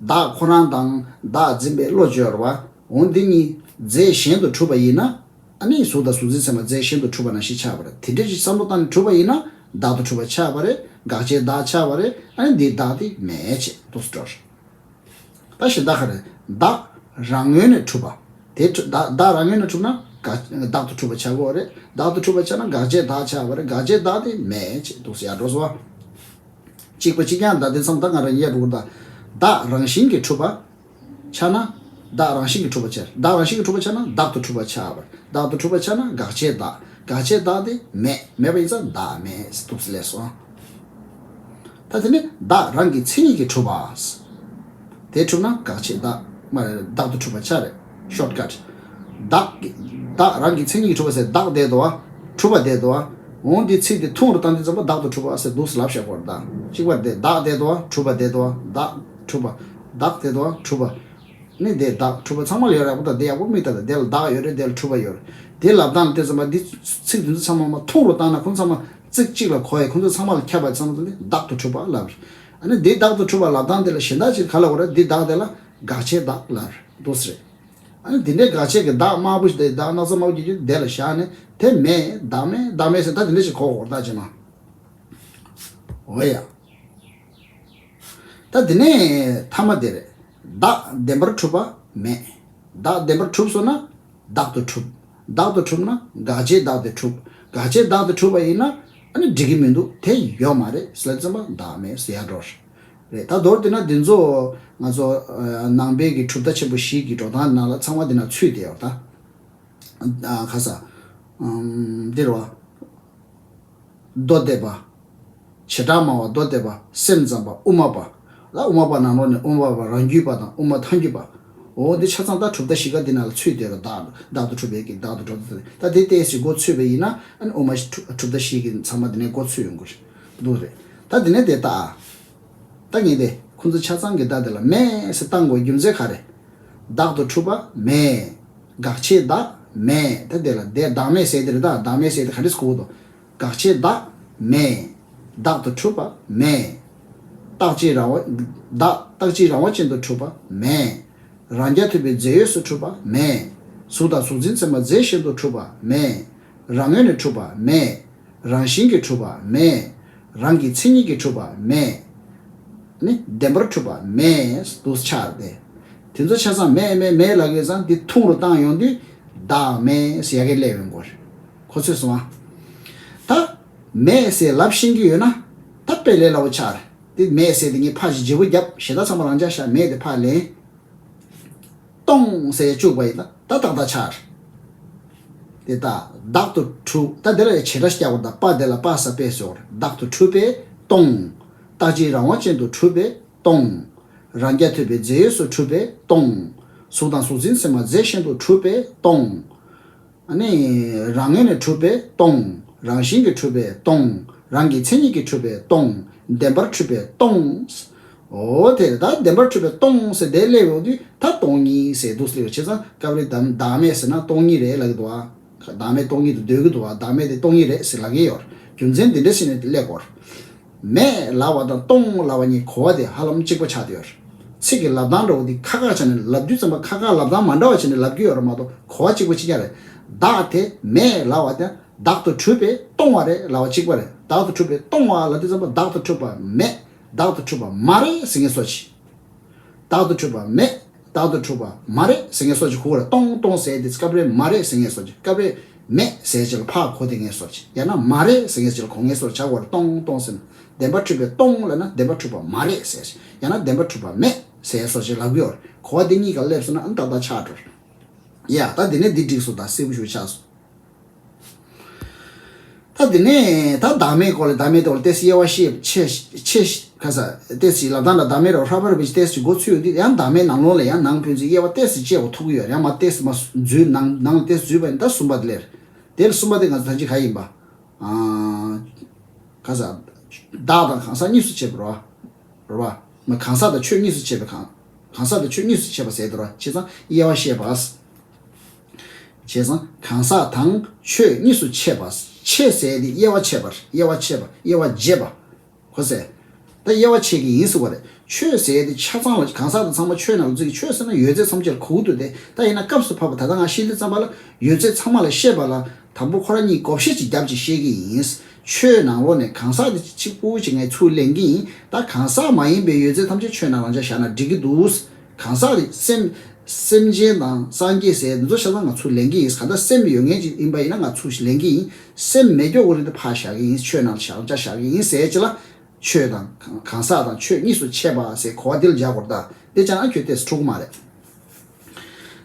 བདག་ཁོ་རང་དང་བདག་འཛིན་པའི་བློ་སྦྱོར་བ་འོ་འདི་གཉིས་རྫས་གཞན་དུ་གྲུབ་པ་ཡིན་ན། ཨ་ནི་གཟུགས་དང་གཟུགས་འཛིན་མཚན་མ་རྫས་གཞན་དུ་གྲུབ་པ་ནང་བཞིན་ཆགས་པ་རེད། དེ་འདྲས་ཅིག་བསམ་བློ་བཏང་ནས་གྲུབ་པ་ཡིན་ན་བདག་ཏུ་གྲུབ་པ་ཆགས་པ་རེད། དགག་བྱའི་བདག་ཆགས་པ་རེད། ཨ་ནི་འདིའི་བདག་དེ་མེད་ཅེས་འདུག་སེ་འགྲོ་རེད། ད་གཞན་དག་ག་རེ། བདག་རང་ངོས་ནས་གྲུབ་པ། དེ་གྲུབ་བདག་བདག་རང་ངོས་ནས་གྲུབ་ན་དགག་བདག་ཏུ་གྲུབ་པ་ཆགས་དགོས་རེད། བདག་ཏུ་གྲུབ་པ་ཆགས་ན་དགག་བྱའི་བདག་ཆགས་པ་རེད། དགག་བྱའི་བདག་དེ་མེད་ཅེས་འདུག་སེ་ཡར་འགྲོ་སོང་བ། གཅིག་པ་གཅིག་རྐྱང་བདག་དེ་མཚམས་ད་ང་རང་ཡལ་འགྲོ་གི་རེད་ད། བདག་རང་བཞིན་གྱིས་གྲུབ་པ་ཆགས་ན། བདག་རང་བཞིན་གྱིས་གྲུབ་པ་ཆགས། བདག་རང་བཞིན་གྱིས་གྲུབ་པ་ཆགས་ན་བདག་ཏུ་གྲུབ་པ་ཆགས་པ་རེད། བདག་ཏུ་གྲུབ་པ་ཆགས་ན་དགག་བྱའི་བདག་དགག་བྱའི་བདག་དེ་མེད། མེད་པ་ཡིན་ཙང་བདག་མེད་འདུག་སེ་སླེབས་སོང་། ད་དེ་ནི་བདག་རང་གི་མཚན་ཉིད་ཀྱིས་གྲུབ་པ། དེ་གྲུབ་ན་དགག་བྱའི་བདག་མ་རེད། བདག་ཏུ་གྲུབ་པ་ཆགས་རེད། ཤོར་ཀཊ། བདག་གི་བདག་ བདག་རང་གི་མཚན་ཉིད་ཀྱིས་གྲུབ་པ་ཟེར་བདག་བསྡད་འདུག་བ། གྲུབ་པ་བསྡད་འདུག་བ། འོང་འདི་ཚིག་འདི་ཐུང་རུ་བཏང་དུས་ཙམ་པ་བདག་ཏུ་གྲུབ་པ་ཟེར་འདུག་སེ་ལབ་བཞག་པ་རེད་ད། གཅིག་པ་རེད་དེ། བདག་བསྡད་འདུག་བ། གྲུབ་པ་བསྡད་འདུག་བ། བདག་གྲུབ་པ། བདག་བསྡད་འདུག་བ། གྲུབ་པ། ནི་དེ་བདག་གྲུབ་པ་ཚང་མ་ལ་ཡོད་རེད་པ། ད་དེ་ཡག་པོ་མིག་ལྟ་དང་། དེ་ལ་བདག་ཡོད་རེད། དེ་ལ་གྲུབ་པ་ཡོད་རེད། དེ་ལབ་སྟངས་ལ་བལྟས་ཙམ་པ་འདི་ཚིག་འདི་ཚོ་ཚང་མ་མ་ཐུང་རུ་བཏང་ན་ཁོང་ཚང་མ་ཚིག་གཅིག་ལ་གོ་ཡ། ཁོང་ཚོ་ཚང་མ་ལ་ཁྱབ་པ་ཚང་མ་འདི་བདག་ཏུ་གྲུབ་པ་ལབ་རེད། ཨ་ནི་འདི་བདག་ཏུ་གྲུབ་པ་ལབ་སྟངས་དེ་ལ་གཞན་དག་ཅིག་ག་ལབ་དགོས་རེད། འདི་བདག་དེ་ལ་དགག་བྱའི་བདག་ལབ་རེད། འདུག་སེ་རེད། ཨ་ནི་འདི་འདྲའི་དགག་བྱའི་གི་བདག་དམར་པོ་ཞིག་དང་སྣག་ཚ་དམར་པོ་ཞིག་དེ་ལ་བཞག་ནས་དེ་མེད། བདག་མེད། བདག་མེད་ཟེར་ད་དེ་འདྲ་ཞིག་གོ་དགོས་རེད་ད་ཅེ་མ། འོ་ཡ། ད་དེ་ནས་ཐ་མ་དེ་རེད། བདག་བདེན་པར་གྲུབ་པ་མེད། བདག་བདེན་པར་གྲུབ་སོང་ན་བདག་ཏུ་གྲུབ། བདག་ཏུ་གྲུབ་ན་དགག་བྱའི་བདག་དེ་གྲུབ། དགག་བྱའི་བདག་དེ་གྲུབ་པ་ཡིན་ན་ཨ་ནི་འགྲིག་གི་མི་འདུག་དེ་ཡོད་མ་རེད་ཟེར་ཙམ་པ་བདག་མེད་ཟེར་ཡ་འགྲོ་རེད། ད་མདོར་བསྡུས་ན་འདི་ཚོ་ང་ཚོ་ཨ་ནང་པའི་གི་གྲུབ་མཐའ་ཆེན་པོ་བཞི་གི་འགྲོ་སྟངས་ནང་ལ་ཚང་མ་འདི་ན་ཚུད་བསྡད་ཡོད་ད། ཨ་ཁ་ས། ཨམ། འདི་རེད་བ། མདོ་སྡེ་པ། བྱེ་བྲག་སྨྲ་བ་མདོ་སྡེ་པ། སེམས་ཙམ་པ་དབུ་མ་པ། ད་དབུ་མ་པ་ནང་ལོགས་ནས་དབུ་མ་པ་རང་རྒྱུད་པ་དང་དབུ་མ་ཐལ་འགྱུར་པ། འོ་འདི་ཆ་ཚང་ད་གྲུབ་མཐའ་བཞི་ཀ་འདི་ནང་ལ་ཚུད་བསྡད་རེད། བདག་བདག་ཏུ་གྲུབ་པའི་གི་བདག་ཏུ་གྲུབ་མཐའ་ད་དེ་ཏོག་ཙམ་འགོ་ཚུད་པ་ཡིན་ན་ཨ་ནི་དབུ་མ་གྲུབ་མཐའ་བཞི་གི་ཚང་མ་འདི་ནས་འགོ་ཚུད་ཡོང་གི་འདུག་རེད། ད་འདི་ནས་དེ་ལྟ། ད་ངས་དེ་ཁོང་ཚོ་ཆ་ཚང་གི་བདག་དེ་ལ་མེད་ཟེར་བཏང་དགོས་རྒྱུ་མཚན་ག་རེ། བདག་ཏུ་གྲུབ་པ་མེད། དགག་བྱའི་བདག་མེད། ད་དེ་ལ་དེ་བདག་མེད་ཟེར་དེ་རེད་ད། བདག་མེད་ཟེར་དེ་ག་འདྲས་གོ་འདུག་དགག་བྱའི་བདག་མེད། བདག་ཏུ་གྲུབ་པ་མེད། རྟག་གཅིག་རང་དབང་། བདག་རྟག་གཅིག་རང་དབང་ཅན་དུ་གྲུབ་པ་མེད། རང་རྐྱ་ཐུབ་པའི་རྫས་ཡོས་སུ་གྲུབ་པ་མེད། གཟུགས་དང་གཟུགས་འཛིན་ཚད་མ་རྫས་གཞན་དུ་གྲུབ་པ་མེད། རང་ངོས་ནས་གྲུབ་པ་མེད། རང་བཞིན་གྱིས་གྲུབ་པ་མེད། རང་གི་མཚན་ཉིད་ཀྱིས་གྲུབ་པ་མེད། ནི་བདེན་པར་གྲུབ་པ་མེད་དུ་ཆགས་ཏེ། དེ་ཚོ་ཆ་ཚང་མེད་མེད་མེད་ལབ་ཡོད་ཙང་འདི་ཐུང་རུ་བཏང་ཡོང་དུས་བདག་མེད་ཟེར་ཡ་གི་སླེབས་ཡོང་གི་རེད། གོ་ཚོད་སོང་ཨ། ད་མེད་ཟེར་ལབ་ཤེས་ཀྱི་ཡོད་ན་ད་དཔེ་ལས་སླ་པོ་ཆགས་རེད། དེ་མེད་ཟེར་དེ་ངས་ཕར་ཞིག་བརྗེ་པོ་བརྒྱབ། ཞེ་དྲག་ཚང་མ་རང་འཇགས་བཞག་མེད་དེ་ཕར་ལེན། སྟོང་ཟེར་བཅུག་པ་ཡིན་ན་ད་ཏག་ཏག་ཆགས་རེད། དེ་ལྟ། བདག་ཏུ་གྲུབ། ད་དེ་ལ་ཡང་བྱེད་སྒྲ་ཞིག་རྒྱག་དགོས། ད་པ་དེ་ལ་པ་ས་པས་ཟེར་བ་རེད། བདག་ཏུ་གྲུབ་པས་སྟོང་། རྟག་གཅིག་རང་དབང་ཅན་དུ་གྲུབ་པས་སྟོང་། རང་རྐྱ་ཐུབ་པའི་རྫས་ཡོས་སུ་གྲུབ་པས་སྟོང་། གཟུགས་དང་གཟུགས་འཛིན་ཚད་མ་རྫས་གཞན་དུ་གྲུབ་པས་སྟོང་། ཨ་ནི་རང་ངོས་ནས་གྲུབ་པས་སྟོང་། རང་བཞིན་གྱིས་གྲུབ་པས་སྟོང་། རང་གི་མཚན་ཉིད་ཀྱིས་གྲུབ་པས་སྟོང་། བདེན་པར་གྲུབ་པས་སྟོང་། འོ་དེ་ད་བདེན་པར་གྲུབ་པས་སྟོང་ཟེར་དེ་སླེབས་ཡོང་དུས་ད་སྟོང་ཉིད་ཟེར་འདུག་སླེབས་ཡོང་བྱས་ཙང་སྐབས་རེ་བདག་བདག་མེད་ཟེར་ན་སྟོང་ཉིད་རེད་ལབ་ཀྱི་འདུག་ཨ། བདག་མེད་སྟོང་ཉིད་དུ་འདོད་ཀྱི་འདུག་ཨ། བདག་མེད་དེ་སྟོང་ཉིད་རེད་ཟེར་ལབ་ཀྱི་ཡོད་རེད། རྒྱུ་མཚན་འདི་འདྲ་ཞིག་ནས་སླེབས་དགོས་རེད། མེད་ལབ་པ་དང་སྟོང་ལབ་པ་གཉིས་གོ་བ་དེ་ཧ་ལམ་གཅིག་པ་ཆགས་བསྡད་ཡོད་རེད། ཚིག་གི་ལབ་སྟངས་འདྲ་བོ་འདི་ཁ་ཁ་བྱས་ནས་ལབ་དུས་ཙམ་པ་ཁ་ཁ་ལབ་སྟངས་མ་འདྲ་བ་བྱས་ནས་ལབ་ཀྱི་ཡོད་རེད་མ་གཏོགས་གོ་བ་གཅིག་པ་གཅིག་རྐྱང་རེད། བདག་དེ་མེད་ལབ་པ་དང་བདག་ཏུ་གྲུབ་པས་སྟོང་བ་རེད་ལབ་པ་གཅིག་པ་རེད། བདག་ཏུ་གྲུབ་པས་སྟོང་བ་ལབ་དུས་ཙམ་པ་བདག་ཏུ་གྲུབ་པ་མེད། བདག་ཏུ་གྲུབ་པ་མ་རེད་ཟེར་མཁན་བཟོ་ཅིག་བདག་ཏུ་གྲུབ་པ་མེད། བདག་ཏུ་གྲུབ་པ་མ་རེད་ཟེར་མཁན་བཟོ་ཅིག་གོ་དགོས་རེད། སྟོང་སྟོང་ཟེར་དེ་སྐབས་རེ་མ་རེད་ཟེར་མཁན་བཟོ་ཅིག་སྐབས་རེ་མེད་ཟེར་ཅིག་ལ་ཕར་གོ་བསྡད་མཁན་བཟོ་ཅིག་ཡང་ན་མ་རེད་ཟེར་མཁན་ཅིག་ལ་གོ་མཁན་བཟོ་ཅིག་བྱ་དགོས་རེད། སྟོང་སྟོང་ཟེར་ན་བདེན་པར་གྲུབ་པས་སྟོང་ལབ་ན་བདེན་པར་གྲུབ་པ་མ་རེད་ཟེར་ཅིག་ཡང་ན་བདེན་པར་གྲུབ་པ་མེད་ཟེར་བཟོ་ཅིག་ལབ་ཀྱི་ཡོད་རེད། གོ་བ་འདི་གཉིས་ཀ་སླེབས་སོང་ན་ཨ་ཏག་ཏག་ཆགས་འགྲོ་རེད། ཡ་ད་འདི་ནས་འདི་འགྲིག་སོང་། ད་གསལ་པོ་ཞིག་ཆགས་སོང་། ད་དེ་ནས་ད་བདག་མེད་སྐོར་ལ་བདག་མེད་སྐོར་ལ་ཏོག་ཙམ་དབྱེ་བ་ཤེས་ཆེ་ཆེ་ག་ས་ཏོག་ཙམ་ལབ་སྟངས་ལ་བདག་མེད་རོ་ཧྲ་པར་བེ་ཏོག་ཙམ་འགོ་ཚུགས་ཡོང་དུས་ཡང་བདག་མེད་ནང་ལོགས་ལ་ཡང་ནང་ཕན་ཚུན་དབྱེ་བ་ཏོག་ཙམ་བཅད་དགོས་ཐུག་གི་ཡོད་ཡང་མ་ཏོག་ཙམ་མ་འཛུལ་ནང་ནང་ལ་ཏོག་ཙམ་འཛུལ་བ་ཡིན་ད་གསུམ་པ་དེ་ལེར། དེ་ལ་གསུམ་པ་དེ་ང་ཚོ་ད་ཅི་ག་ཡིན་པ། ག་ས་བདག་དང་གང་ཟག་གཉིས་སུ་ཕྱེ་བ་རོ། རོ་བ། མ་གང་ཟག་དང་ཆོས་གཉིས་སུ་ཕྱེ་བ་གང་གང་ཟག་དང་ཆོས་གཉིས་སུ་ཕྱེ་བ་ཟེར་དུ་རོ་བྱས་ཙང་དབྱེ་བ་ཤེས་པ། བྱས་ཙང་གང་ཟག་དང་ཆོས་གཉིས་སུ་ཕྱེ་བ། ཕྱེ་ཟེར་དེ་དབྱེ་བ་ཕྱེ་བར་དབྱེ་བ་ཕྱེ་བ་དབྱེ་བ་འབྱེད་པ། གོ་སོང་། ད་དབྱེ་བ་ཕྱེ་གི་ཡིན་ཟེར་བ་རེད། ཆོས་ཟེར་དེ་ཆ་ཚང་ལ་གང་ཟག་དང་ཚང་མ་ཆོས་ནང་ལ་བརྩི་གི་ཆོས་ཟེར་ན་ཡོད་ཚད་ཐམས་ཅད་ལ་གོ་གི་འདུག་སྟེ་ད་ཡིན་ན་སྐབས་སུ་བབ་པ་ད་ལྟ་ང་བཤད་དུས་ཙམ་པ་ལ་ཡོད་ཚད་ཚང་མ་ལ་བཤད་པ་ལ་དང་པོ་ཁོ་རང་གཉིས་བགོ་བཤའ་ཅིག་བརྒྱབ་ཅིག་བཤད་གི་ཡིན། ཆོས་ནང་ལོགས་ནས་གང་ཟག་དེ་གཅིག་པུ་ཅིག་ངས་ཚུར་ལེན་གི་ཡིན། ད་གང་ཟག་མ་ཡིན་པའི་ཡོད་ཚད་ཐམས་ཅད་ཆོས་ནང་རང་འཇགས་བཞག་ན་འགྲིག་གི་འདུག་གང་ཟག་དེ་སེམས། སེམས་ཅན་དང་སངས་རྒྱས་ཟེར་འདི་ཚོ་ཆ་ཚང་ང་ཚུར་ལེན་གྱི་ཡིན། གང་ལྟར་སེམས་ཡོད་མཁན་ཅིག་ཡིན་པ་ཡིན་ན་ང་ཚུར་ལེན་གྱི་ཡིན། སེམས་མེད་མཁན་དེ་ཕར་བཞག་གི་ཡིན། ཆོས་ནང་བཞག་བཞག་གི་ཡིན་ཟེར་ཅིག་ལ། ཆོས་དང་གང་ཟག་དང་ཆོས་གཉིས་སུ་ཕྱེ་བ་ཟེར་གོ་བ་འདི་ལ་སྦྱར་དགོས་རེད་ད། དེ་ཅང་ཨ་ཁྱོད་ཏོག་ཙམ་འཁྲུག་མ་རེད།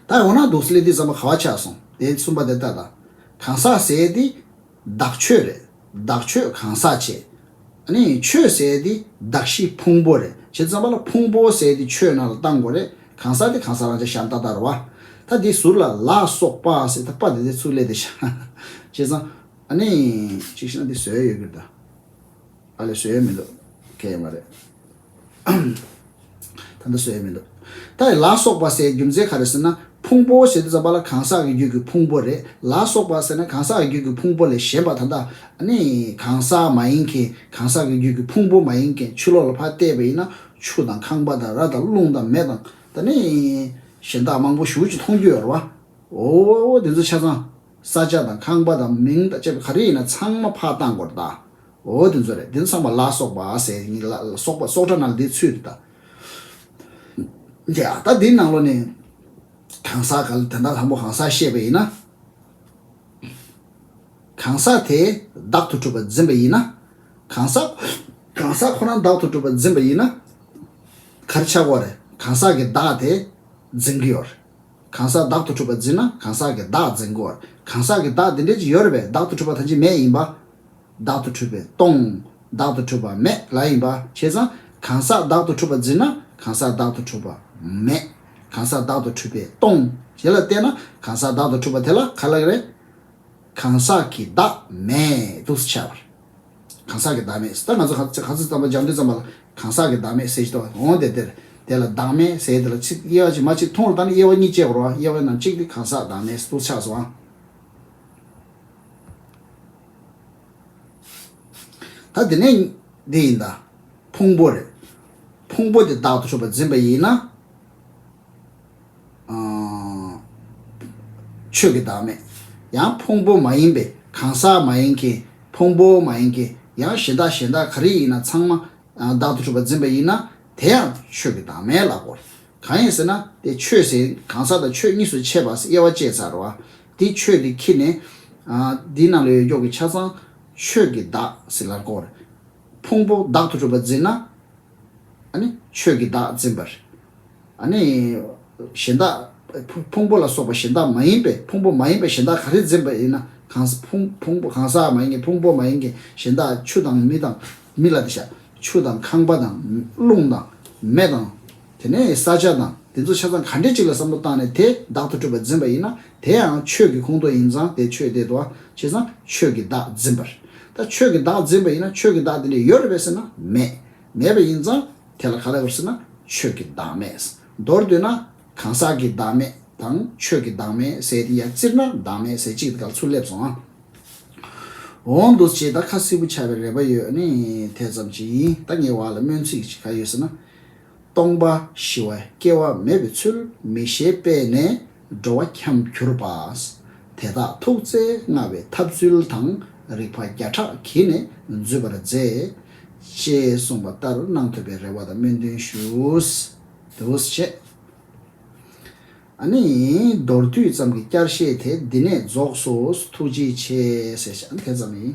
ད་འོ་ན་འདུག་སེ་ལས་དུས་ཙམ་པ་ག་བ་ཆགས་སོང་། དེ་གསུམ་པ་དེ་ལྟ་ད། གང་ཟག་ཟེར་དེ། བདག་ཆོས་རེད། བདག་ཆོས་གང་ཟག་བྱས། ཨ་ནི་ཆོས་ཟེར་དེ་གདགས་གཞི་ཕུང་པོ་རེད། བྱས་ཙམ་པ་ལ་ཕུང་པོ་ཟེར་དེ་ཆོས་ནང་ལ་བཏང་དགོས་རེད། གང་ཟག་དེ་གང་ཟག་རང་འཇགས་བཞག་ན་ཏག་ཏག་རེད་བ། ད་འདི་ཟུར་ལ་ལ་སོགས་པ་ཟེར་ད་པ་དེ་དེ་ཚུར་སླེབས་དེ་ཤ། བྱས་ཙང་ཨ་ནི་གཅིག་བྱས་ན་འདི་བཟོས་ཡོད་གི་རེད་ད། ཨ་ལས་བཟོས་ཡོད་མི་འདུག་གལ་ཡོད་མ་རེད། ད་ལྟ་བཟོས་ཡོད་མི་འདུག་ད་ལ་སོགས་པ་ཟེར་རྒྱུ་མཚན་ག་རེ་ཟེར་ན་ཕུང་པོ་ཟེར་དུས་ཙམ་པ་ལ་གང་ཟག་གི་རྒྱུད་ཀྱི་ཕུང་པོ་རེད། ལ་སོགས་པ་ཟེར་ན་གང་ཟག་གི་རྒྱུད་ཀྱི་ཕུང་པོ་ལས་གཞན་པ་ད་ལྟ་ཨ་ནི་གང་ཟག་མ་ཡིན་མཁན་གང་ཟག་གི་རྒྱུད་ཀྱི་ཕུང་པོ་མ་ཡིན་མཁན་ཕྱི་ལོགས་ལ་ཕར་བལྟས་པ་ཡིན་ན་ཆུ་དང་ཁང་པ་དང་ར་དང་རླུང་དང་མེ་དང་ད་ནི་གཞན་དག་མང་པོ་ཞེ་པོ་ཅིག་མཐོང་རྒྱུ་ཡོད་རེད་བ། འོ་འོ་དེ་ཚོ་ཆ་ཚང་ས་ཆ་དང་ཁང་པ་དང་མིང་དང་བཅས་པ་ག་རེ་ཡིན་ན་ཚང་མ་ཕར་བཏང་དགོས་རེད་ད། འོ་དེ་ཚོ་རེད། དེ་ཚང་མ་ལ་སོགས་པ་ཟེར་ཡིན་ལ་སོགས་པ་སོགས་སྒྲ་ནང་ལ་དེ་ཚུད་རེད་ད། ཡ་ད་དེའི་ནང་ལོགས་ནས་གང་ཟག་ག་ལ་དོན་དག་དང་པོ་གང་ཟག་བཤད་པ་ཡིན་ན། གང་ཟག་དེ་བདག་ཏུ་གྲུབ་པར་འཛིན་པ་ཡིན་ན། གང་ཟག་གང་ཟག་ཁོ་རང་བདག་ཏུ་གྲུབ་པར་འཛིན་པ་ཡིན་ན། ག་རེ་ཆགས་ཀྱི་ཡོད་རེད། གང་ཟག་གི་བདག་དེ་འཛིན་གྱི་ཡོད་རེད། གང་ཟག་བདག་ཏུ་གྲུབ་པར་འཛིན་ན་གང་ཟག་གི་བདག་འཛིན་དགོས། གང་ཟག་གི་བདག་དེ་འདྲ་ཅིག་ཡོད་རེད་པས། བདག་ཏུ་གྲུབ་པ་ཐམས་ཅད་མེད་ཡིན་པ། བདག་ཏུ་གྲུབ་པས་སྟོང་། བདག་ཏུ་གྲུབ་པ་མེད་ལ་ཡིན་པ་བྱས་ཙང་གང་ཟག་བདག་ཏུ་གྲུབ་པར་འཛིན་ན་གང་ཟག་བདག་ཏུ་གྲུབ་པ་མེད། གང་ཟག་བདག་ཏུ་གྲུབ་པས་སྟོང་ཞེས་ལ་བལྟས་ན་གང་ཟག་བདག་ཏུ་གྲུབ་པ་དེ་ལ་ག་ལ་རེད། གང་ཟག་གི་བདག་མེད་དུ་ཆགས་པ་རེད། གང་ཟག་གི་བདག་མེད། ད་ང་ཚོ་ག་ཚོད་ག་ཚོད་ཙམ་པ་སྦྱང་དུས་ཙམ་པ་ལ་གང་ཟག་གི་བདག་མེད་ཟེར་གྱི་འདུག་འོང་དེ་དེར་དེ་ལ་བདག་མེད་ཟེར་དེ་ལ་ཚིག་དབྱེ་བ་ཅིག་མ་ཅིག་མཐོང་ལ་ད་ནི་དབྱེ་བ་གཉིས་བཅད་དགོས་རེད་བ། དབྱེ་བ་ནང་གཅིག་དེ་གང་ཟག་བདག་མེད་དུ་ཆགས་སོང་ཨ། ད་དེ་ནས་འདི་ཡིན་ད། ཕུང་པོ་རེད། ཕུང་པོ་དེ་བདག་ཏུ་གྲུབ་པར་འཛིན་པ་ཡིན་ན། ཨ། ཆོས་ཀྱི་བདག་མེད། ཡང་ཕུང་པོ་མ་ཡིན་པའི་གང་ཟག་མ་ཡིན་མཁན་ཕུང་པོ་མ་ཡིན་མཁན་ཡང་གཞན་དག་གཞན་དག་ག་རེ་ཡིན་ན་ཚང་མ་ཨ། བདག་ཏུ་གྲུབ་པར་འཛིན་པ་ཡིན་ན་དེ་ཡང་ཆོས་ཀྱི་བདག་མེད་ལབ་དགོས། གང་ཡིན་ཟེར་ན་དེ་ཆོས་ཟེར་གང་ཟག་དང་ཆོས་གཉིས་སུ་ཕྱེ་བ་ཟེར་དབྱེ་བ་བཅད་ཚར་བ། དེ་ཆོས་དེ་ཁྱེར་ནས་ཨ། དེའི་ནང་ལ་ཡོད་རྒྱུ་གི་ཆ་ཚང་ཆོས་ཀྱི་བདག་ཟེར་ལབ་དགོས། ཕུང་པོ་བདག་ཏུ་གྲུབ་པར་འཛིན་ན། ཨ་ནི་ཆོས་ཀྱི་བདག་འཛིན་པར། ཨ་ནི་གཞན་དག་ཕུང་ཕུང་པོ་ལ་སོགས་པ་གཞན་དག་མ་ཡིན་པས་ཕུང་པོ་མ་ཡིན་པའི་གཞན་དག་ག་རེ་འཛིན་པ་ཡིན་ན་གང་ཕུང་ཕུང་པོ་གང་ཟག་མ་ཡིན་གྱི་ཕུང་པོ་མ་ཡིན་གྱི་གཞན་དག་ཆུ་དང་མེ་དང་མེ་ལ་དེ་བཞག་ཆུ་དང་ཁང་པ་དང་རླུང་དང་མེ་དང་དེ་ནས་ས་ཆ་དང་དེ་ཚོ་ཆ་ཚང་ག་འདྲས་ཅིག་ལ་བསམ་བློ་བཏང་ནས་དེ་བདག་ཏུ་གྲུབ་པར་འཛིན་པ་ཡིན་ན་དེ་ཡང་ཆོས་ཀྱི་ཁོངས་གཏོགས་ཡིན་ཙང་དེ་ཆོས་དེ་དོ་བྱས་ཙང་ཆོས་ཀྱི་བདག་འཛིན་པར། ད་ཆོས་ཀྱི་བདག་འཛིན་པ་ཡིན་ན་ཆོས་ཀྱི་བདག་དེ་འདྲས་ཡོད་རེད་པས་ཟེར་ན་མེད། མེད་པ་ཡིན་ཙང་དེ་ལ་ག་རེ་ཟེར་ན་ཆོས་ཀྱི་བདག་མེད། མདོར་བསྡུས་ན་གང་ཟག་གི་བདག་མེད་དང་ཆོས་ཀྱི་བདག་མེད་ཟེར་དེ་ཡང་བཙིར་ན་བདག་མེད་ཟེར་གཅིག་དེ་ག་ཚུར་སླེབས་སོང་ཨ། འོང་འདུག་ཅེས་ད་ཁ་གསལ་པོ་ཆགས་པའི་རེ་བ་ཡོད་ནི་དེ་ཙམ་ཅིག་ཡིན། ད་ངའི་བར་ལ་སྨོན་ཚིག་ཅིག་ག་ཡོད་ཟེར་ན། སྟོང་པ་ཞི་བ་སྐྱེ་བ་མེད་པའི་ཚུལ་མི་ཤེས་པས་ནས་འགྲོ་བ་འཁྱམས་གྱུར་པ། དེ་དག་ཐུགས་བརྩེ་མངའ་བའི་ཐབས་ཚུལ་དང་རིག་པ་བརྒྱ་ཕྲག་གིས་ནི་འཛུད་པར་མཛད། ཅེས་གསུངས་པ་ལྟར་གནང་ཐུབ་པའི་རེ་བ་དང་སྨོན་འདུན་ཞུ། འདུག་ཅེས། ཨ་ནི་མདོར་བསྡུས་ཙམ་གྱི་བསྐྱར་བཤད་དེ་འདི་ནས་རྫོགས་སོ། ཐུགས་རྗེ་ཆེ་ཟེར་ཞག་དེ་ཙམ་ཡིན།